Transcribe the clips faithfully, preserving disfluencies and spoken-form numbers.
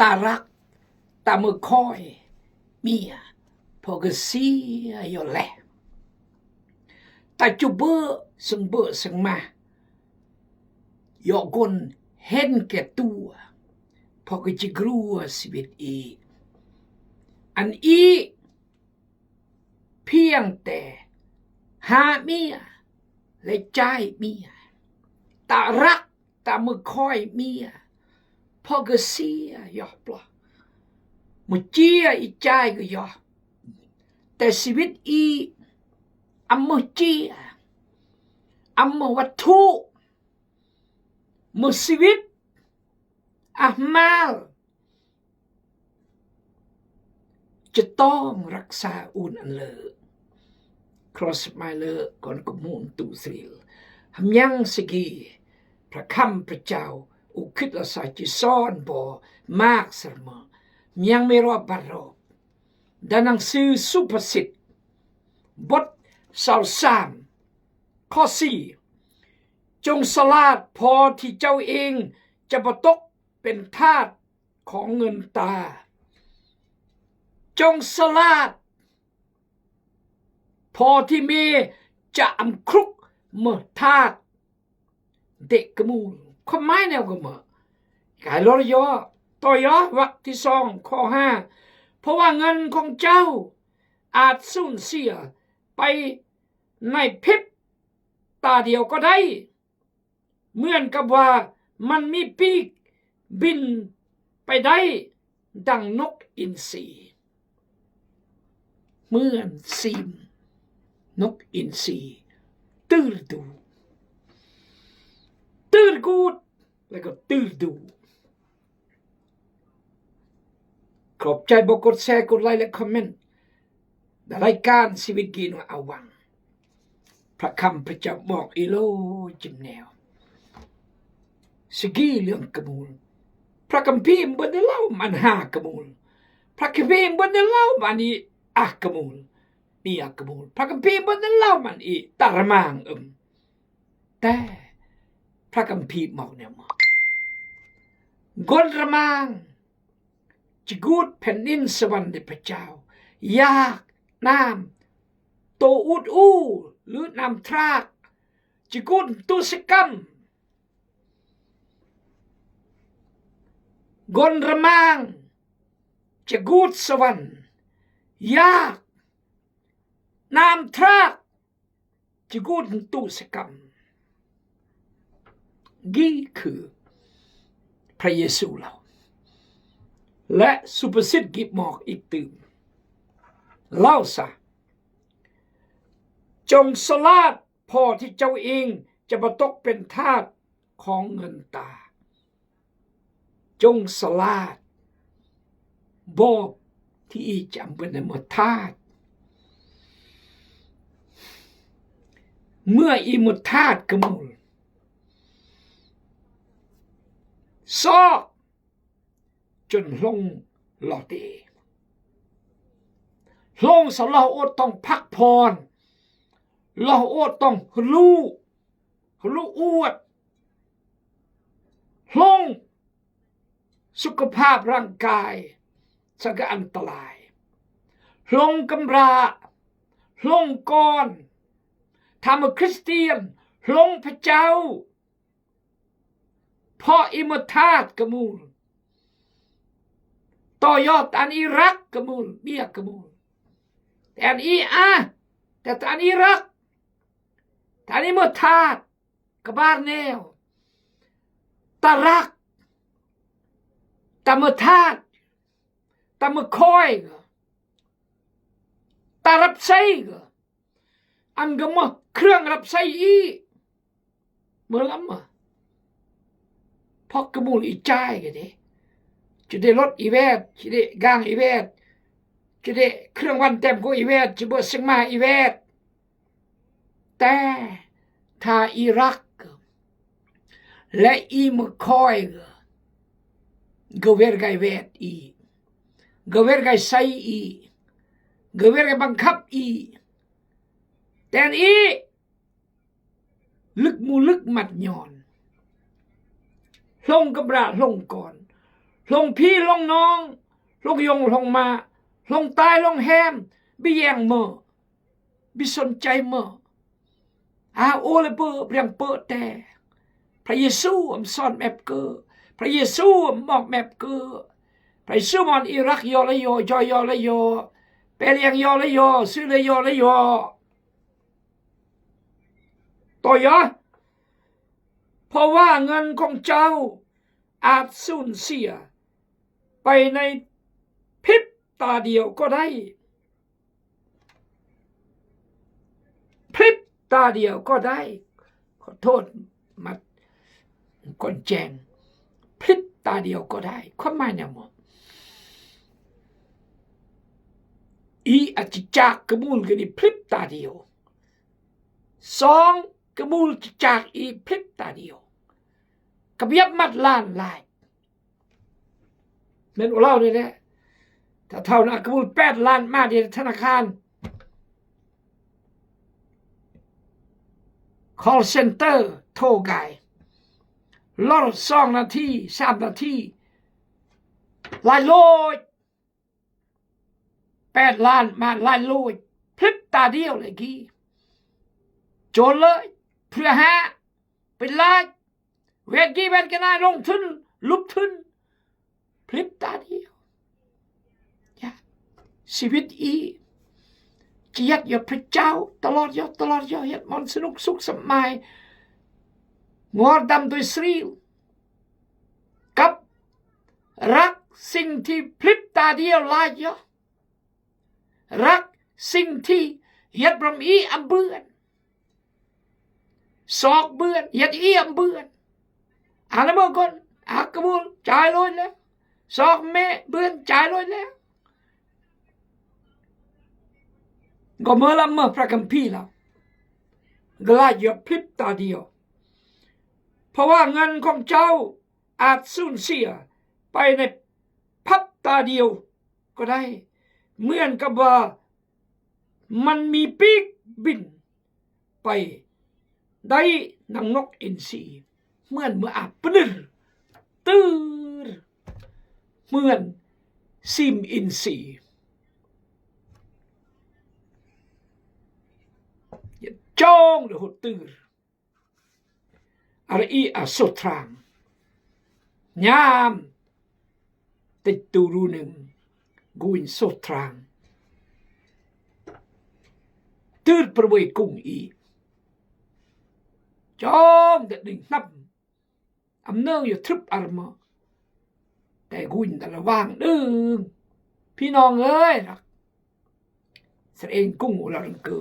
Arak ta mekoi mia pogesi ayo leh. Ta chubeu seng beu seng mah. Yogon hen ketua pogeji grua sibit i. An i piang te ha mia le chai mia. Ta rak ta mekoi mia pogesia yoh pla. Mechia i chai ge yoh. Te sibit i amme chia amme watu. Mesibit ahmal. Chetong raksa un an le. Cross mai le kon kemun tu sril. Hamiang segi prakam prachau ukit la sa chison bo mak serma. Miang mero baro. Danang si supasit. Bot sau sam. Kosi. Chong salat po thi chau ing chabatok pen that. Kong ngen ta. Chong salat po thi me cha am kruk me that. Dek kemul. Kong mai neo kema. Kai lor yo. To yo wak thi song ko ha. Po wa ngen kong chau. At sun sia. Pai nai pip. Ta dio ko dai. Muen ka bua man mi pik bin pai dai dang nok insi. Muen sim nok insi. Tyrdu. Tyrgut. Lego tyrdu. Kop chai bokot se kut lai le comment. Dalai kan sibit gino awang. Prakam prachau mok ilo jimneo. Segi liang kemul. Prakam pim bende lau man ha kemul. Prakam pim bende lau man i ah kemul. Ni ah kemul. Prakam pim bende lau man i tarmang em. Te. Prakam pim mok ne mo. Gon ramang. Chigut phen in sawan de pachau. Yak nam to ut u lut nam trak. Chigut tu sekam. Gon ramang. Chigut sawan. Yak nam trak. Chigut tu sekam. Gi khe Pra Yesu lau. Le supasit gip mok item. Lau sa. Chong salat po thi chau ing chabatok pen that kong ngen ta. Chong salat. Bob thi i cham bene mo that. Mue i mo that kemul. Sok. Chun hlong lote. Hlong sa loh ot tong phak phon. Loh ot tong hlu. Hlu uat. Hlong สุขภาพร่างกาย sa ga antalai. Hlong kambra. Hlong kon. Tham Christian. Hlong pachau. Pho i mo that kemul. To yo tan i rak kemul. Bia kemul. Tan i ah. Tan i rak. Tan i mo that. Kabar neo. Ta rak. Ta mo that. Ta mo khoi. Ta rap sai ga. An ga mo krang rap sai i. Mo lam ma. Phok kemul i chai ga de. Chi de lot i wet. Chi de gang i wet. Chi de krang wan tem ko i wet. Chi bo seng ma i wet. Te, ta i rak. Le i mo khoi ga. Ga wer gai wet i. Ga wer gai sai i. Ga wer gai bangkap i. Tan i. Lük mu lük mat nyon. Hlong kambra hlong kon. Hlong phi, hlong nong, hlong yong, hlong ma, hlong tai, hlong hem, bi yeng mơ, bi son chai mơ. A, ole bơ, briăng bơ te. Pha Yêsu am son mep kơ. Pha Yêsu am mok mep kơ. Pha Yêsu mon i rak yo la yo, yo yo la yo. Peliang yo la yo, sule yo la yo. ต่อ ยอ เพราะว่าเงินของเจ้าอาจสูญเสียไปในพริบตาเดียวก็ได้ พริบตาเดียวก็ได้ ขอโทษ มาก่อนแจ้ง พริบตาเดียวก็ได้ ความหมายเนี่ยหมด อีอาจจะจากกระมูลกันอีกพริบตาเดียว สอง กระมูลจะจากอีกพริบตาเดียว กระเบียบมัดล้านลาย แม่นบ่เล่านี่แหละ ถ้าเท่านั้นกระมูลแปดล้านมาที่ธนาคาร call center โทรไกล รอสองนาที สามนาที หลายร้อย แปดล้านมาหลายร้อย พริบตาเดียวเลยกี้ โจรเลย เพื่อหา เป็นล้าน เวทกี้เวทกันนะ ลงทุน ลุกทุน พริบตาเดียว อย่า ชีวิตอี จะยัดยอดพระเจ้า ตลอดยอด ตลอดยอด เฮ็ดมันสนุกสุขสบาย งอดำโดยสรี กับรักสิ่งที่พริบตาเดียวลายยอด รักสิ่งที่เฮ็ดบ่มีอำเบือน ซอกเบือน เฮ็ดอีอำเบือน อันนั้นเมื่อก่อน อักกะบุญ จ่ายโลดแล้ว ซอกแม่เบือน จ่ายโลดแล้ว ก็เมื่อละเมื่อพระคัมภีร์แล้ว ก็ลายยอดพริบตาเดียว เพราะว่าเงินของเจ้าอาจสูญเสียไปในพริบตาเดียว ก็ได้ เหมือนกับว่ามันมีปีกบินไปได้ดังนกอินทรี เหมือนเมื่ออาบปะนึ่ง ตื้อ เหมือนซิมอินทรี จ้องเดี๋ยวตื้อ Ara i a sotrang. Nyam. Tech tu runeng. Guin sotrang. Tut perwei kung i. Chong det ding hnam. Am nong yo trup arma. แต่ guin da la wang đương. พี่น้องเอ้ย รัก Sreng kung u la reng kơ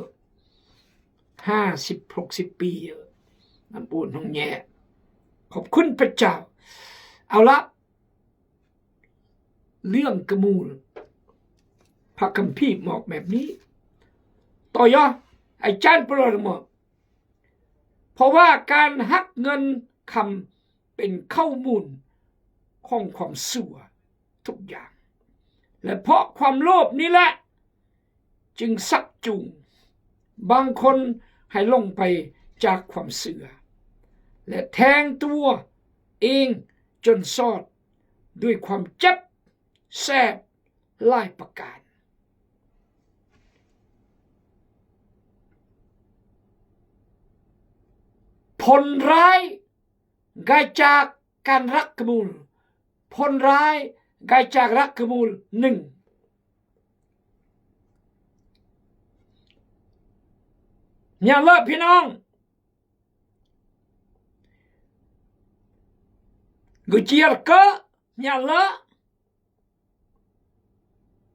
ห้าสิบ หกสิบ ปี น้ำปูนห้องแย่ ขอบคุณพระเจ้า เอาละ เรื่องกระมูล พระคัมภีร์บอกแบบนี้ ต่อยอ อาจารย์ปรมา เพราะว่าการฮักเงินคำเป็นข้าวมูลของความชั่วทุกอย่าง และเพราะความโลภนี้แหละ จึงชักจูงบางคนให้ลงไปจากความเชื่อ และแทงตัวเองจนซอดด้วยความเจ็บแสบหลายประการ ผลร้ายเกิดจากการรักกระมูล ผลร้ายเกิดจากรักกระมูล หนึ่ง Nya lơ พี่น้อง Gơchiar kơ nya lơ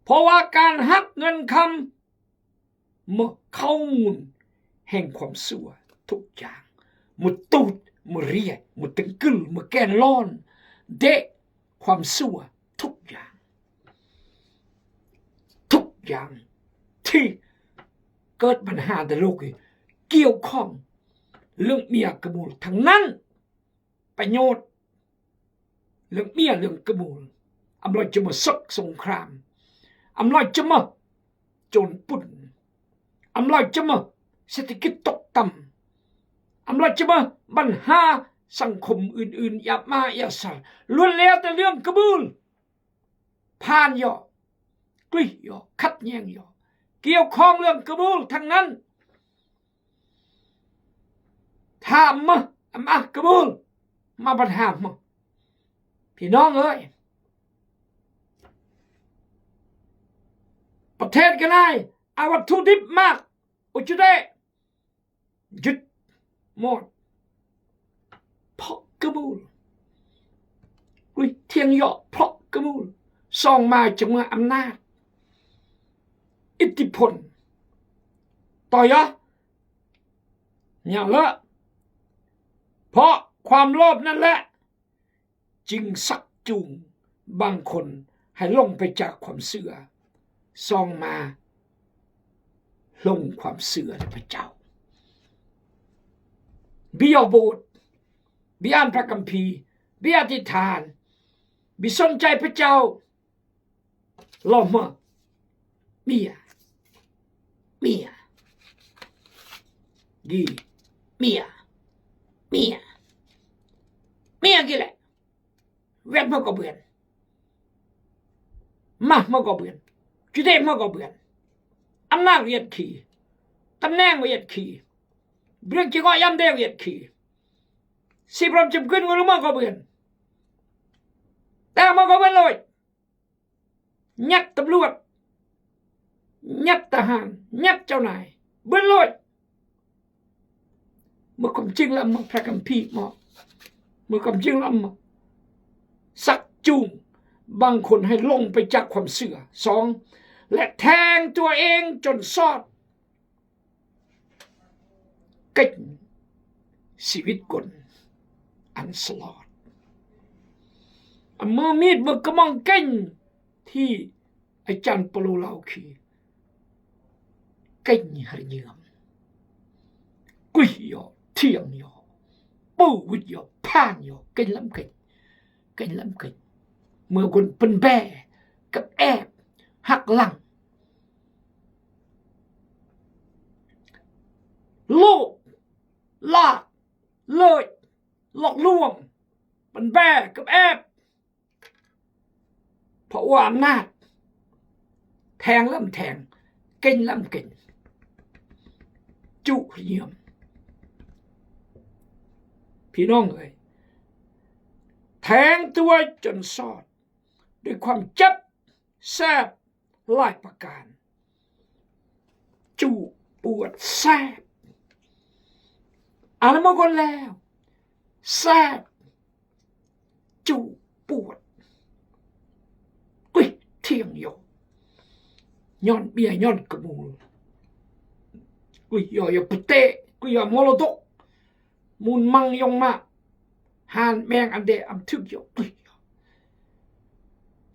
เพราะว่าการฮักเงินคำ มันข้าวมูลแห่งความชั่วทุกอย่าง มันตูด มันเรีย มันตึงกึล มันแกนร้อน เดะความชั่วทุกอย่าง ทุกอย่างที่เกิดปัญหาในโลกนี้ เกี่ยวข้องเรื่องเมียกระมูลทั้งนั้น ประโยชน์ เรื่องเมีย เรื่องกระมูล อำลอยจะมาศึกสงคราม อำลอยจะมาโจรปล้น อำลอยจะมาเศรษฐกิจตกต่ำ อำลอยจะมาปัญหา สังคมอื่นๆ ยะมา ยะสาร ล้วนแล้วแต่เรื่องกระบูล ผ่าน ยอ กลิ้ย ยอ ขัดแย้ง ยอ เกี่ยวข้องเรื่องกระบูลทั้งนั้น ถ้ามา อำอ่ะกระบูล มาปัญหามา พี่น้องเอ้ย ประเทศกะนาย เอาวัตถุดิบมาก อุจจุเดะ ยึดหมด เพราะกระบูล กลิ้ย เถียง ยอ เพราะกระบูล สองมาจากเมื่ออำนาจ อิทธิพล ต่อ ยอ เนี่ยละ เพราะความโลภนั่นแหละ จึงชักจูงบางคนให้ลงไปจากความเชื่อ สองมา ลงความเชื่อในพระเจ้า บ่ยอมโบสถ์ บ่อ่านพระคัมภีร์ บ่อธิษฐาน บ่สนใจพระเจ้า ลอมา เมีย เมีย กี่ เมีย เมีย เมียกี่แหละ เวียดมาก็เบือน มา มาก็เบือน จุดเด่นมาก็เบือน อำนาจเวียดขี่ ตำแหน่งเวียดขี่ เรื่องจริงก็ย่ำได้เวียดขี่ สิบรอบจำกึนก็รู้มาก็เบือน แต่มาก็เบือนเลย ยัดตำรวจ ยัดทหาร ยัดเจ้านาย เบิดเลย เมื่อความจริงแล้วมันพระคัมภีร์บอก เมื่อความจริงแล้วมันชักจูงบางคนให้ลงไปจากความเชื่อ สอง และแทงตัวเองจนซอด เก่ง ชีวิตคนอันสลอด เมื่อมีดเมื่อกระบองเก่ง ที่อาจารย์เปาโลเล่าคือ เก่งหรือเยื่อม กุ้ยยอ เถียงยอ ปูวิทยอ ผ่านยอ เก่งล้ำเก่ง เก่งล้ำเก่ง เมื่อคนเป็นแบ่กับแอบหักหลัง โลภ ลาบ เลิศ หลอกลวง เป็นแบ่กับแอบ เพราะว่าอำนาจ แทงล้ำแทง เก่งล้ำเก่ง จุเยี่ยม พี่น้องเอ้ย แทงตัวจนซอด ด้วยความเจ็บแสบหลายประการ จุปวดแสบ อันนั้นมาก่อนแล้ว แสบ จุปวด กุ้ยเถียงยอ ย้อนเบียร์ ย้อนกระมูล กุ้ยยอ ยอปะเตะ กุ้ยยอ มรดก มูลมังยงมา หานแมงอันเดอำทึกยอ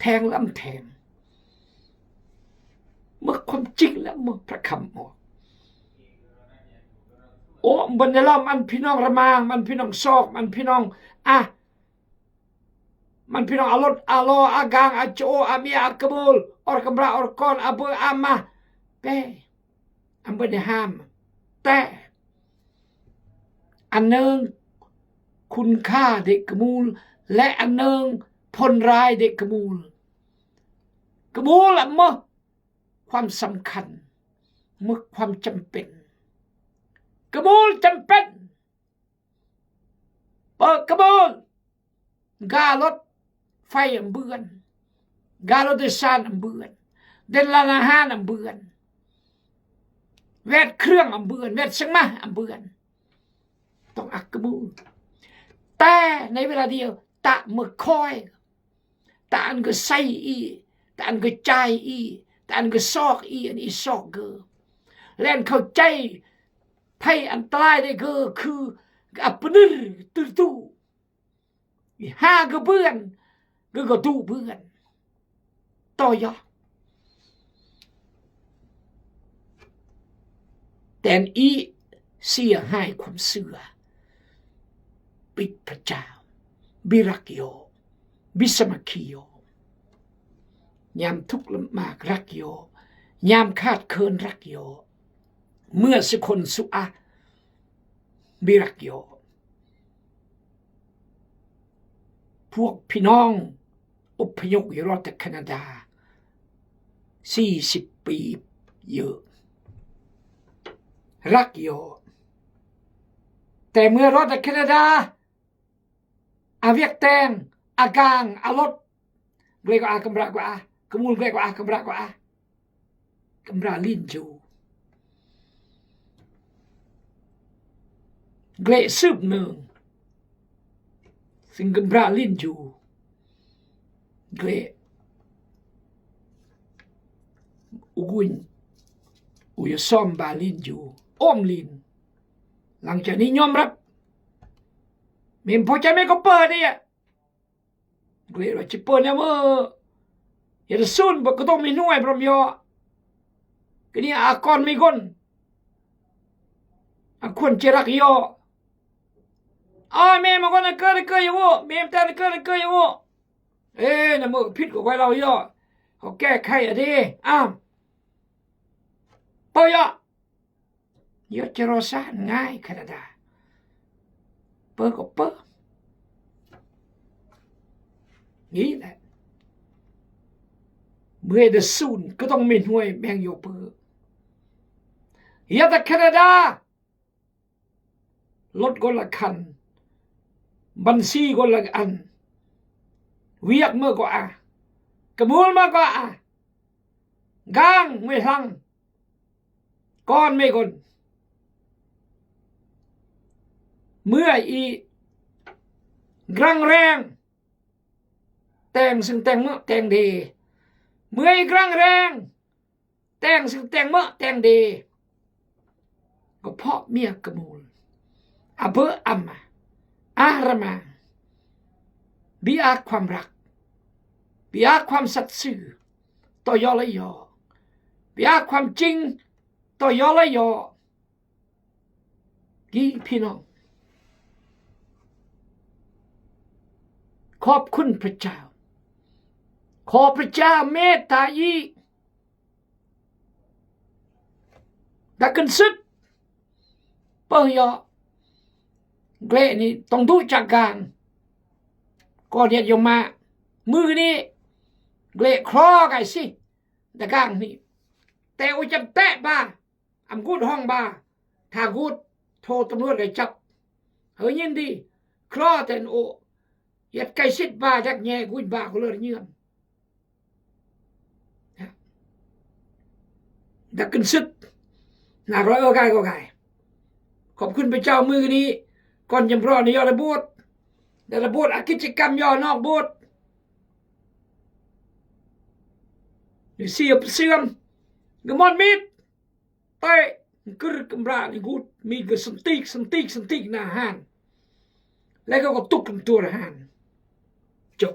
แทงล้ำแทง เมื่อความจริงแล้วเมื่อพระคำออก โอ้ บ่ได้ล้ำอันพี่น้องระมาง อันพี่น้องซอก อันพี่น้อง อ่ะ มันพี่น้องอารถ อารอ อากาง อาโจ อาเมีย อากระโบล อรกำรา อรกร อาเบอ อามา เป้ อันบ่ได้ห้าม แต่ อันหนึ่งคุณค่าเดะกระมูล และอันหนึ่งผลร้ายเดะกระมูล กระมูลละเมื่อความสำคัญ เมื่อความจำเป็น กระมูลจำเป็น เปิดกระโบน การถไฟอำเบือน การถโดยสารอำเบือน เดินร้านอาหารอำเบือน แวดเครื่องอำเบือน แวดเชียงใหม่อำเบือน ต้องอักกระโบน แต่ในเวลาเดียว ตะเมือคอย ตะอันก็ใส่อี ตะอันก็จ่ายอี ตะอันก็ซอกอี อันอีซอกเกอ แล่นเข้าใจ ภัยอันตรายเดเกอคืออัปนึกตื่นตู้ ห้าก็เบือน ก็ก็ดูเบือน ต่อยอ แต่อันอีเสียหายความเชื่อ ปิดพระเจ้า บ่รักยอ บ่สามัคคียอ ยามทุกข์ลำบากรักยอ ยามขาดเขินรักยอ เมื่อสุคนสุอะ บ่รักยอ พวกพี่น้องอพยพอยู่รอดจากแคนาดา สี่สิบปี เยอะ รักอยู่ แต่เมื่อรอดจากแคนาดา อาเวียกแตง อาก้าง อารถ เกรกว่าอา กำระกว่าอา กระมูล เกรกว่าอา กำระกว่าอา กำระลิ้นอยู่ เกรกสืบเนือง ซึ่งกำระลิ้นอยู่ เกรก อุกุน อุยซ้อมบาลิ้นอยู่ อ้อมลิ้น หลังจากนี้ยอมรับ เมมพอใจไหมก็เปิดเนี่ย เกรกว่าจะเปิดเนี่ยเมื่อ อย่าจะซุ่น บอกก็ต้องมีหน่วยพร้อมเยาะ ก็นี่อากรมีคน อาควรจะรักเยาะ อ้อย เมมมาก่อนนะ เกิด เกิด อย่าโว้ เมมแต่ เกิด เกิด อย่าโว้ เอ้ย นะ เมื่อผิดก็ไว้เราเยาะ เขาแก้ไขอะดิ อ้าว เปิดเยาะ เยาะจะรอซ่านง่ายขนาดใด เปิดก็เปิด นี่แหละ เมื่อได้ซุ่น ก็ต้องมีหน่วยแบ่งเยาะเปิด อย่าแต่แคนาดา รถคนละคัน บัญชีคนละอัน เวียกเมื่อก็อ่ะ กระมูลเมื่อก็อ่ะ ก้างไม่หลัง ก้อนไม่ก่อน เมื่ออีกรังแรง แตงซึ่งแตงเมื่อแตงเด เมื่ออีกรังแรง แตงซึ่งแตงเมื่อแตงเด ก็เพราะเมียกระมูล อะเบอะอะหมา อะระมาง บิอะความรัก บิอะความสัตย์ซื่อ ต่อเยาะและเยาะ บิอะความจริง ต่อเยาะและเยาะ อีพี่น้อง ขอบคุณพระเจ้า ขอพระเจ้าเมตตาอี ดักกึนศึก เปิ้งเยาะ เกรกนี่ต้องดูจากก้าง ก่อนเฮ็ดยงมา มื้อนี้ เกรกคลอไก่สิ ดักก้างนี่ แต่อุยจำแตะบ่า อำกูดห้องบ่า ถ้ากูด โทรตำรวจไก่จับ เฮ้ยยินดี คลอแต่นโอ เฮ็ดไก่สิทธิ์บ่า จักแย่กูบ่า กูเลิศเยื่อม ดักกึนศึก น่าร้อยเออไก่ก็ไก่ ขอบคุณพระเจ้ามื้อนี้ ก่อนจำเพาะในยอดระโบสถ์ ได้ระโบสถ์อากิจกรรมยอดนอกโบสถ์ นี่เสียเสื่อม กระมอนมิด เตะ กึรกำรานี่กูด มีกระสันติก สันติก สันติกหน้าห้าน แล้วก็ก็ตุกลำตัวห้าน จบ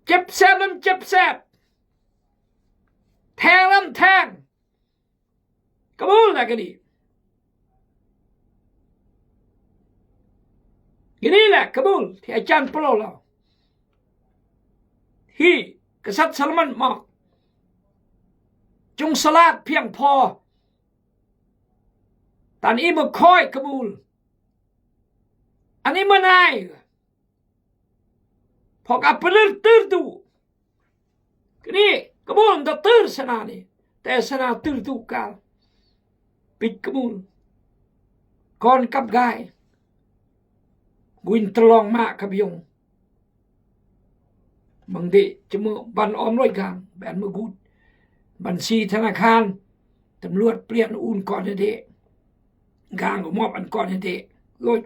เจ็บแสบมันเจ็บแสบ แทงลำแทง กระมูลแหละก็ดี อันนี้แหละกระมูลที่อาจารย์เปาโลเล่า ที่กษัตริย์โซโลมอนบอก จงสลาดเพียงพอ ตันอีบ่คอยกระมูล อันนี้เมื่อนาย พอกอัปปะลึกตื้อตู้ กะนี่กะบุญตะตื้อสนานี่ แต่สนาตื้อตู้กาล ปิดกะบุญ ก่อนกับกาย กวินตะลองมากับยง บางทีจะเมื่อบันออมร้อยกลาง แบนเมื่อกูด บัญชีธนาคาร ตำรวจเปลี่ยนอุ่นก่อนนี่เด้ กลางก็มอบอันก่อนนี่เด้ โลย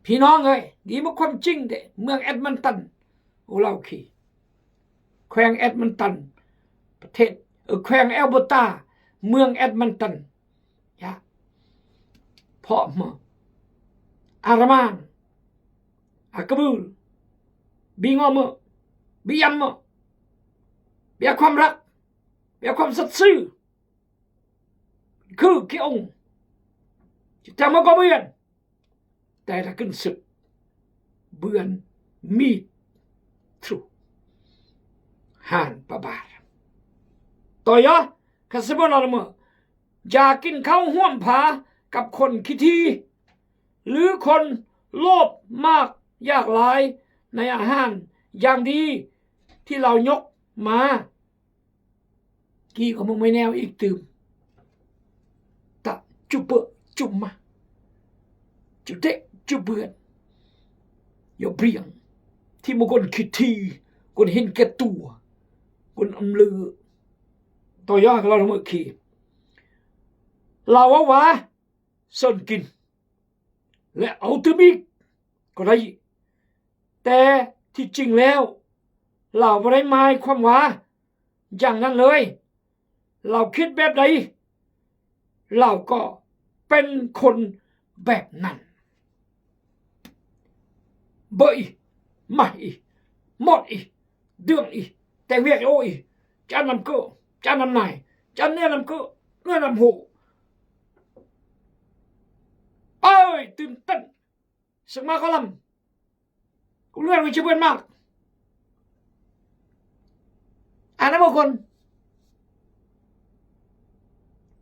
พี่น้องเอ้ย นี่มันความจริงเด้ เมืองเอดมอนตัน โอลาวคี แขวงเอดมอนตัน ประเทศ เออ แขวงแอลเบอร์ตา เมืองเอดมอนตัน ยะ เพาะเมื่อ อารามาน อากะบือ บีงอเมื่อ บียำเมื่อ เบียความรัก เบียความสัตย์ซื่อ คือขี้องค์ จะทำมาก็เบือน แต่ถ้าขึ้นศึก เบือนมีดทรู ห่านประบาท ต่อยอ คาสเบอร์ลาเมอร์ อย่ากินข้าวห่วมผากับคนขี้ที หรือคน Lop, mak, yak lai, na yahan, jang di, thi lao nyok, ma. Ki ko mo meneo ik tüm. Ta, chu pơ, chu ma. Chu te, chu bươn. Yo briang. Thi mo gon ki thi, gon hin ke tua. Gon âm lư. Tø ya, lao mo ki. Lao wa, wa. Sơn kin. Lĕ au tüm ik. Ko đei. Te thi ching leo. Lao wa đei mai khwam wa. Jang nan lơi. Lao khit bep đei. Lao ko pen khôn bep nan. Bơ i. Mah i. Mot i. Dơng i. Teng wiek o i. Chăn năm kơ. Chăn năm nai. Chăn nê năm kơ. Nê năm hô. Ơi, tưn tăn. Sưng ma ko lâm. Kơ luen kơ chi buen mak. Ana mo kon.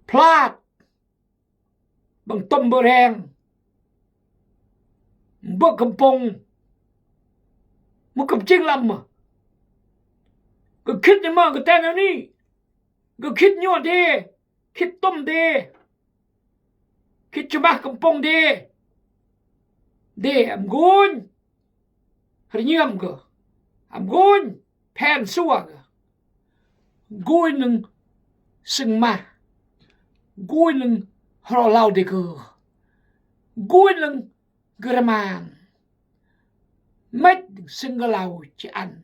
Plat. Bằng tôm bơ reng. Bơ kampong. Mơ kap ching lâm ma. Kơ khit ni ma, kơ ten ni. Kơ khit nyo de. Khit tôm de. Khit chumah kampong de. De, am gun. Hriñiam gơ. Am gun. Phen sua gơ. Gun nưng sưng mah. Gun nưng hro lau de gơ. Gun nưng gơ rmang. Mĕt sưng gơ lau chi ăn.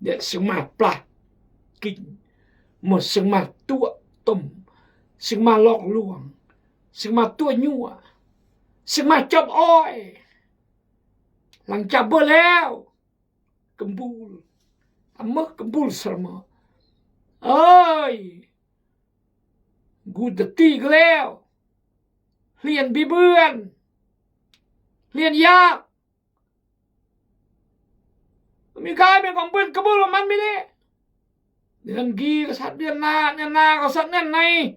Để sưng mah plah. Kinh. Mơ sưng mah tuă tôm. Sưng mah lok luang. Sưng mah tuă nyuă. Sưng mah chop oi. Lăng chop bơ leo. Kembul. Amơ kembul srmơ. Ơi. Gu dati gơ leo. Hlien bi bươn. Hlien yak. Mi kai mi kong bươn kembul man mi le. Dơn gi kơ sat dơn na, dơn na kơ sat dơn nai.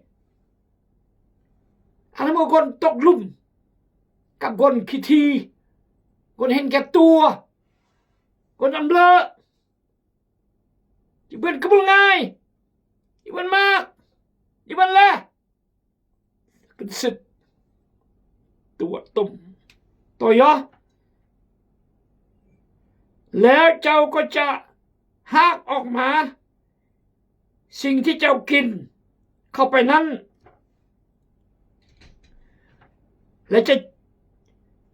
Ana mo gon tŏk lŭm. Kăp gon ki thi. Gon hin ke tua. Gon âm lơ. Chi bươn kembul ngai. Chi bươn mak. Chi bươn leh. Kân sĭt. Tuă tôm. Tø ya. Lĕ chau kơ cha hak ŏk ma. Sing thi chau kin. Khŏ pe nan. Lĕ cha,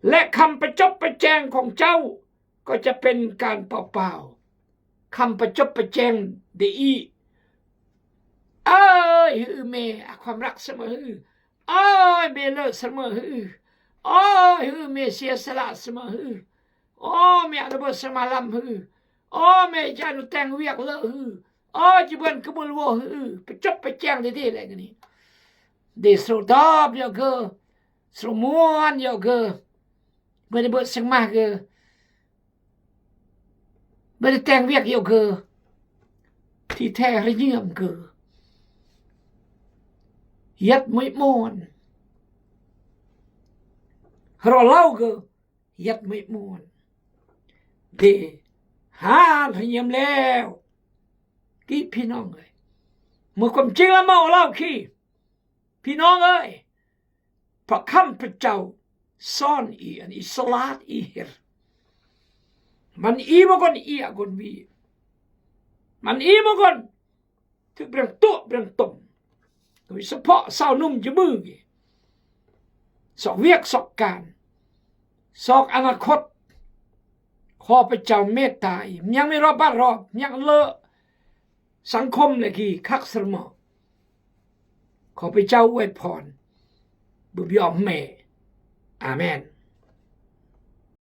lĕ khăm pachop pacheng khong chau. Kơ cha pen kan pau pau. Khăm pachop pacheng de i. Ơi, hư me, a khwam răk srmơ hư. Ơi, me lơ srmơ hư. Ơi, hư me sia sala srmơ hư. Ơ, me a đơ bơ srmơ lam hư. Ơ, me cha nu teng wiek lơ hư. Ơ, chi bươn kembul wơ hư. Pachop pacheng de de lĕ gini. De srô dop yơ gơ. Srô muan yơ gơ. Bơ de bơ srmơ gơ. Bơ de teng wiek yơ gơ. Thi the hriñiam gơ. Yet mui muan. Hro lau gơ. Yet mui muan. De. Ha, hriñiam leo. Ki phi nong ơi. Mui kom ching la mau lau ki. Phi nong ơi. Pă khăm pơchau. Son i, an i salat i hir. Man i mo kon i a kon wi. Man i mo kon. Tŭ breng tŭ breng tôm. Tui sa pŏ sau num jemø gi. Sok wiek sok kan. Sok anakot. Khŏ pơchau meta i. Miang mi rop bar rop. Miang lơ. Sangkom lagi khak sermo. Khŏ pơchau wai phon. Bơbiong me. Amen.